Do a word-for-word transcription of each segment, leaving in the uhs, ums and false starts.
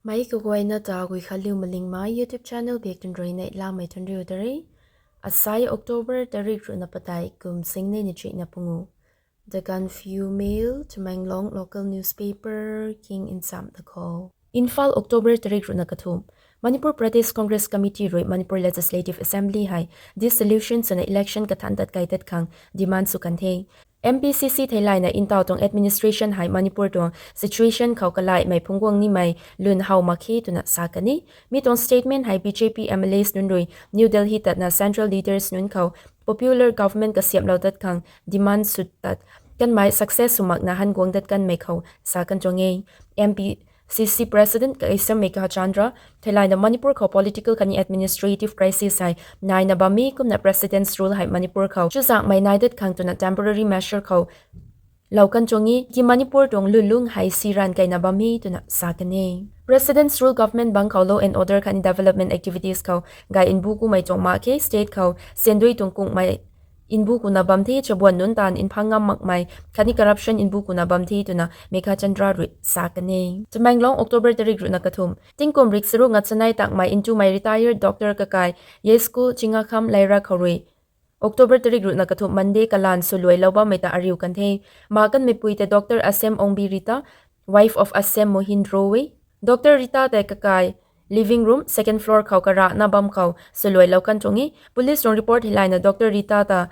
Mei kaguayna ta Guikhanliu Malingmei YouTube channel biak tun rui neihlamei tun riu ta re. Asai October tarik ruhna padeih kum sing neina chuihna pungu. The Gaanphiu Mail, Tamenglong local newspaper king nchamh ta khou. Imphal, October tarik ruhna kathumh. Manipur Pradesh Congress Committee rui Manipur Legislative Assembly hei dissolution swna election kathan tat kai tat khang demand sw kan the. M P C C theilayna ntaw tuang administration hei Manipur tuang situation khou kalaihmei phungc guang nimei lwn how mak khe twna sa kan e. Mi tuang statement hei B J P M L As nunc rui New Delhi tatna central leaders nunc khou popular government kasiamhlou tat khang demand sw tat kanmei success sw makna han guang dat kanmei khou sa kan tuang e. M P C C President Keisham Meghachandra theilayna Manipur khou political khatni administrative crisis hei naina bam e, kumna President's Rule hei Manipur khou chuzaenghmei nai dat khang twna temporary measure khou lou kan tuang e, ki Manipur tuang lulung hei si ranv kaina bam e twna sa kan e. President's Rule government bang khou law and order khatni development activities khou gay nbu kumei tuang mak khe, state khou sandui tuang kunghmei nbu kuna bam the, chabuan nunc taanv nphang ngam makmei khatni corruption nbu kuna bam the twna Meghachandra rui sa kan e. Tamenglong, October tarik ruhna kathumh. Tingkum rik charuk nga chanei takmei ntumei retired doctor kakai Yeschool Chingakham Laira khou rui October tarik ruhna kathumh Monday kalanv swluailou bammei ta ariu kan the. Ma kanmeipui tei Doctor Asem Ongbi Rita, wife of Asem Mohin Roy, Doctor Rita tei kakai living room second floor khou karana bam khou swluailou kan tuang e. Police tuang report hei layna Doctor Rita ta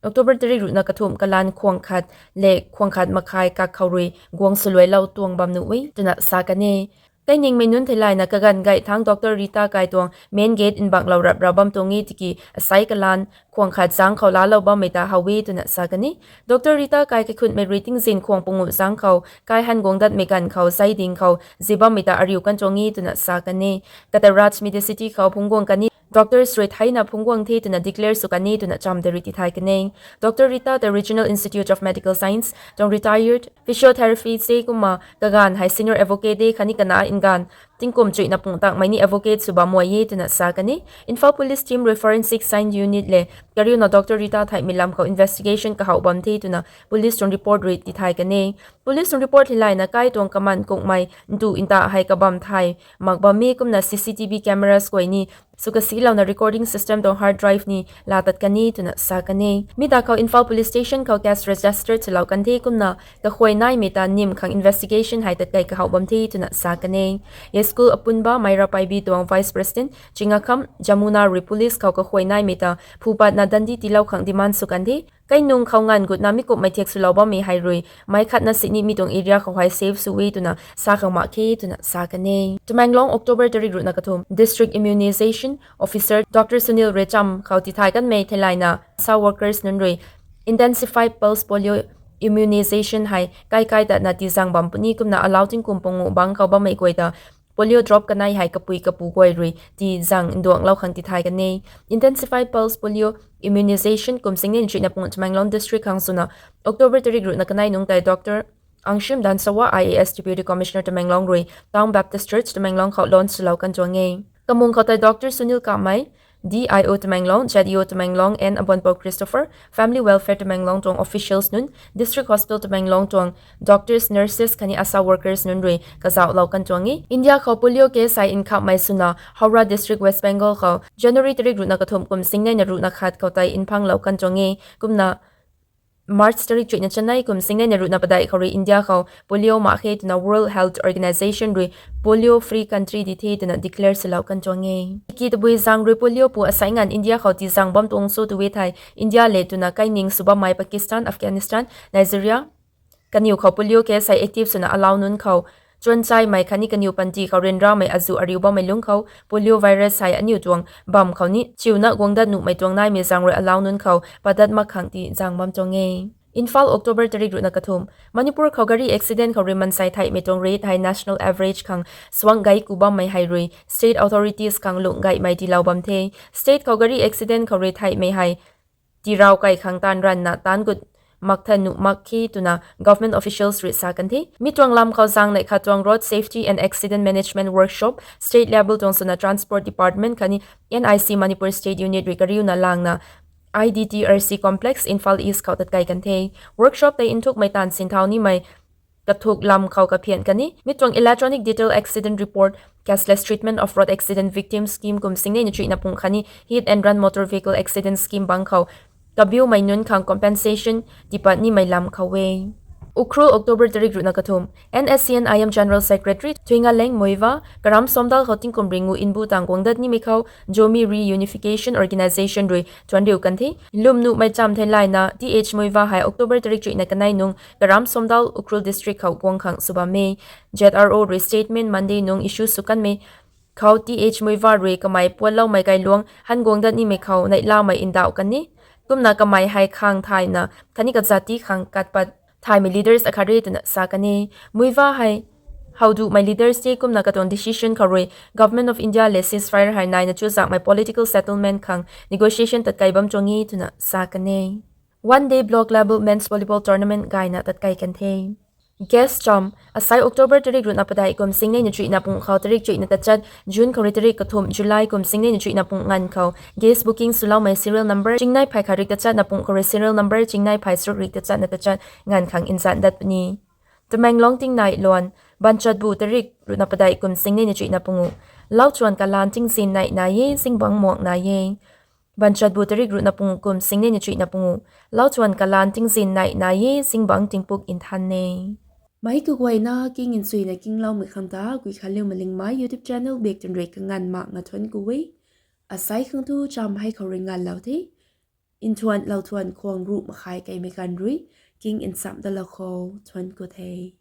October tarik ruhna kathumh kalanv khwang khat le khwang khat makhai kak khou rui guang swluailou tuang bam nuh e twna sa kan e. Kainingmei nunc theilayna kaganv gay thangc Doctor Rita kai tuang main gate nbanglou rap ra bam tuang e tiki asai kalanv khwang khat zangc khou laalou bammei ta how e twna sa kan e. Doctor Rita kai kaikhunhmei rui tingzin khwang pungu zangc khou kai han guang datmei ganv khou zai ding khou zi bammei ta ariu kan tuang e twna sa kan e. Kata Raj Medicity khou phungc guang kan e, doctors rui theina phungc guang the twna declare sw kan e twna cham tei rui tithay kan e. Doctor Rita ta Regional Institute of Medical Science tuang retired physiotherapy se kumna kaganv hei senior advocate de khatni kana nganv tingkum chuihna pung takmei ni advocate sw bam e twna sa kan e. Imphal Police team rui forensic science unit le kariuna Doctor Rita theihmei lam khou investigation kahouh bam the twna police tuang report rui tithay kan e. Police tuang report hei layna kai tuang kaman kunghmei ntu nta hei kabam thay mak bam e, kumna C C T V cameras guay ni sw kasilouna recording system tuang hard drive ni laa tat kan e twna sa kan e. Mi ta khou Imphal Police Station khou case register swlou kan the, kumna kakhuay naimei ta nim khang investigation hei tat kai kahouh bam the twna sa kan e. Yeschool apunba Meira Paibi tuang Vice President Chingakham Jamuna rui police khou kakhuay naimei ta phupatna dandi tiilou khang demand sw kan the. Kainung khou nganv gutna mi kumhmei thiak swlou bammei hei rui mei khatna sini mi tuang area khou hei safe sw e twna sa khang mak khe twna sa kan e. Tamenglong, October tarik ruhna kathumh. District Immunization Officer Doctor Sunil Recham khou tithay kanmei theilayna ASHA workers nunc rui intensified pulse polio immunization hei kai kai tatna tizang bam puni, kumna alau tingkum pungu bang khou bammei guay ta polio drop kanei hei kapui kapu guay rui tizang nduanglou khang tithay kan e. Intensified pulse polio immunization kum sing neina chuihna pungu Tamenglong district khang swna October tarik ruhna kanei nungc tei Doctor Angshim Dansawa, I A S, Deputy Commissioner Tamenglong rui Town Baptist Church Tamenglong khou launch swlou kan tuang e. Kamung khou tei Doctor Sunil Kamei, D I O Tamenglong, Z E O Tamenglong and Abonpou Christopher, Family Welfare Tamenglong tuang officials nunc, District Hospital Tamenglong tuang doctors, nurses khatni ASHA workers nunc rui kazauhlou kan tuang e. India khou polio case hei nkhamhmei swna Howrah District, West Bengal khou January tarik ruhna kathumh kum sing neina ruhna khat khou tei mphanglou kan tuang e. Kumna March tarik chuihna chanei kum sing neina ruhna padeih khou rui India khou polio mak khe twna World Health Organization rui polio free country di the twna declare swlou kan tuang e. Ki tabui zang rui polio pu asai nganv India khou tizang bam tuang cho tu e thei, India le twna kaining sw bammei Pakistan, Afghanistan, Nigeria kaniw khou polio case hei active swna alau nunc khou chuanchaimei khatni kaniw panty khou ryanramei azuh ariu bammei lungc khou polio virus hei aniu tuang bam khou ni chiuna guang dat nuhmei tuang naimei zang rui alau nunc khou padat mak khang tizang bam tuang e. Imphal, October tarik ruhna kathumh. Manipur khou gari accident khou rui mansei theihmei tuang rate hei national average khang suang gay ku bammei hei rui state authorities khang lungh gaymei tiilou bam the. State khou gari accident khou rui theihmei hei tirau kai khang taanv ranvna taanv gut mak tha nuh mak khe twna government officials rui sa kan the. Mi tuang lam khou zang neih khat tuang Road Safety and Accident Management Workshop state level tuang swna Transport Department khatni N I C Manipur State Unit rui kariuna langna I D T R C Complex, Imphal East khou tatkai kan the. Workshop tei nthukmei taanv sinthau nimei kathuk lam khou kaphian kan e. Mi tuang Electronic Detail Accident Report, Cashless Treatment of Road Accident Victims Scheme kum singnei na chuihna pung khatni Hit and Run Motor Vehicle Accident Scheme bangc khou kabiumei nunc khang compensation tipat nimei lam khou e. Ukhrul, October tarik ruhna kathumh. N S C N I M General Secretary Thuingaleng Muivah, karam somdal khou tingkum ringu mbu tang guang dat nimei khou Zomi Reunification Organisation rui thuanc riu kan the. Lwm nuhmei cham theilayna Th Muivah hei October tarik chuihna kanei nung karam somdal Ukhrul District khou guang khang sw bam e. Z R O rui statement Monday nung issue sw kanmei khou Th Muivah rui kamei puatloumei kailuang han guang dat nimei khou neihlamei ndauh kan e. Kumna kamei hei khang thayna khatni kazat ti khang kat pat thaymei leaders akhat re twna sa kan e. Muivah hei howduhmei leaders tei kumna katuang decision khou rui Government of India le ceasefire hei naina chuzaenghmei political settlement khang negotiation tatkai bam tuang e twna sa kan e. One day block level men's volleyball tournament gayna tatkai kan the. Guest cham. Asai October tarik ruhna padeih kum singnei na chuihna pung khou tarik chuihna tachat, June khou rui tarik kathumh, July kum singnei na chuihna pung nganv khou guest booking swloumei serial number chingnei phay khat rik tachatna pung khou rui serial number chingnei phay charuk rik tachatna tachat nganv khang nzan dat puni. Tamenglong tingnai luan. Banchatbu tarik ruhna padeih kum singnei na chuihna pungu. Lauchuan kalan tingzin nai nai e, zingbangc muang nai e. Banchatbu tarik ruhna pungu kum singnei na chuihna pungu. Lauchuan kalan tingzin nai nai e, zingbangc tingpuk nthan e. Meic kaguayna king nchuina kingloumei khang ta Guikhanliu Malingmei YouTube channel bak twn rui kanganv mak nga thuanc ku e. Asai khang thu cham hei khou rui nganvlou the. Nthuan lauthuan khwang ruh makhai kaimei ganv rui king nchamh dalou khou thuanc ku the.